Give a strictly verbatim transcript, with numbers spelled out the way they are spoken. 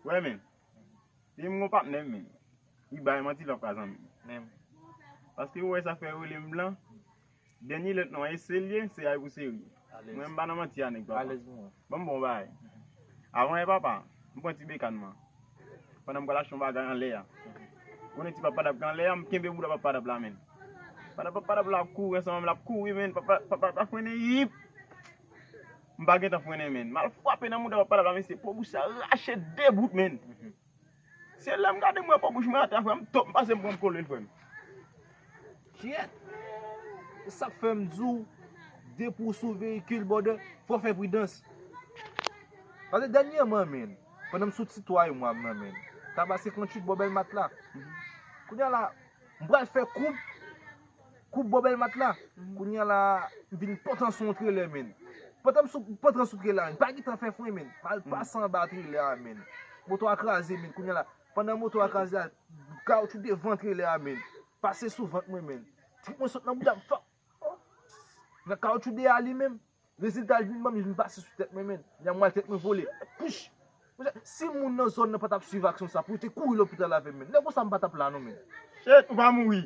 Wè men, depi m gon patnè m men, li bay manti lòk pa zanmi. Menm. Paske ou wè sa fè yo rele m blan. Dènye lèt non an e se l ye, se ay pou seri. Alèz. Mwen m pa nan manti a nèg papa. Alèz pou mwen. Ban m bon bagay. Avan yè papa, m pran ti bekan mwen. Pandan m pral achte yon bagay anlè a. Konnen ti papa dap gen anlè a, m kenbe bouda papa dap la men. Pandan papa dap la ap kouri ansanm, l ap kouri men, papa papa pa frennen yip. M pa gentan frennen men. M al frape nan bouda papa dap la men, se po bouch sa rache de bout men. Se lè m gade m wè po bouch mwen atè frè m, top m pase m pran m kole l frè m. Kyèt! Se sa k fè m di w, depi w sou veyikil bòdè, fò w fè pridans. Paske dènyèman men, pandan m sou ti tway mwa m nan men, taba senkanntuit bò bèl mat la. Kounye a la, m pral fè koup, koup bò bèl mat la. Kounye a la, m vin pantan sou yon trelè men. Pantan m sou, pantan sou trelè a men, pa gentan fè fren men. M al pase anba trelè a men. Moto a kraze men. Kounye a la, pandan moto a kraze a, kawotchou devan trelè a men. Pase sou vant mwen men. Trip mwen sot nan bouda m fò. Nan kawotchou dèyè a li menm. Rezilta l vin ban m, li vin pase sou tèt mwen men. Kounye a m wè tèt mwen vole. Pouch! Monchè, si moun nan zòn nan pa t ap swiv aksyon sa, pou yo te kouri lopital avè m men. Lè konsa m pa t ap la non men. Shit, ou pa mouri.